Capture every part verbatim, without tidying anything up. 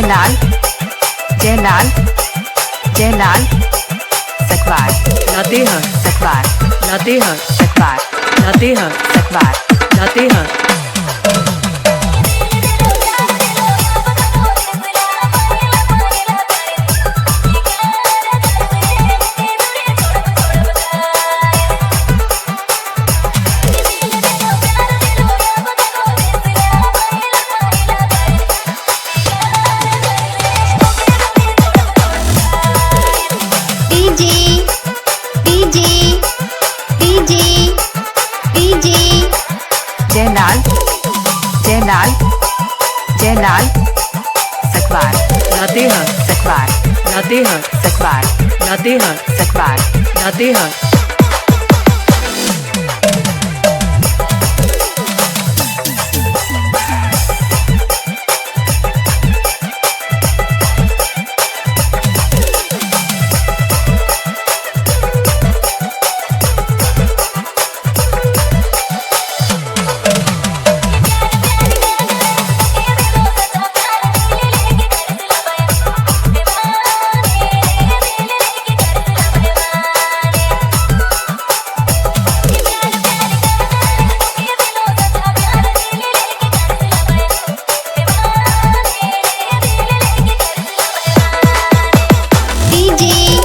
نال، جے نال، جے نال، سکوار، لاتیہر، سکوار، لاتیہر، سکوار، لاتیہر، سکوار، Latehar. D J, D J, D J, D J. جے نال، جے نال، جے نال۔ سکوار، لاتیہر، سکوار، لاتیہر، سکوار، لاتیہر، سکوار، Latehar. D J,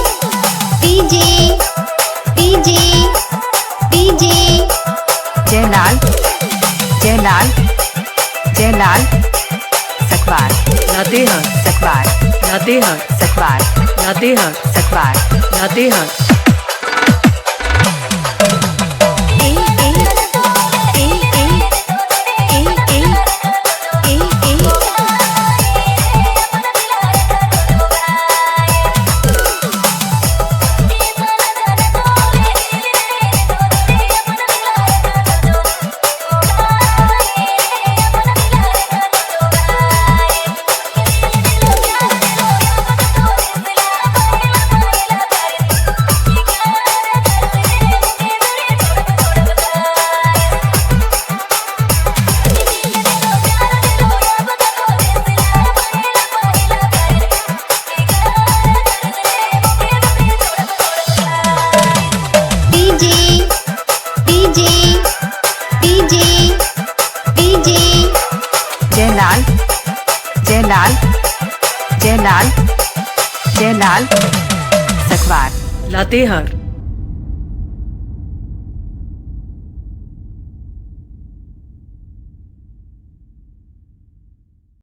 D J, D J, D J. جے نال، جے نال، جے نال۔ سکوار، لاتیہر، سکوار، لاتیہر، سکوار، لاتیہر، سکوار، Latehar. D J, D J, D J, D J. جے نال، جے نال، جے نال، جے نال۔ سکوار، لاتیہر،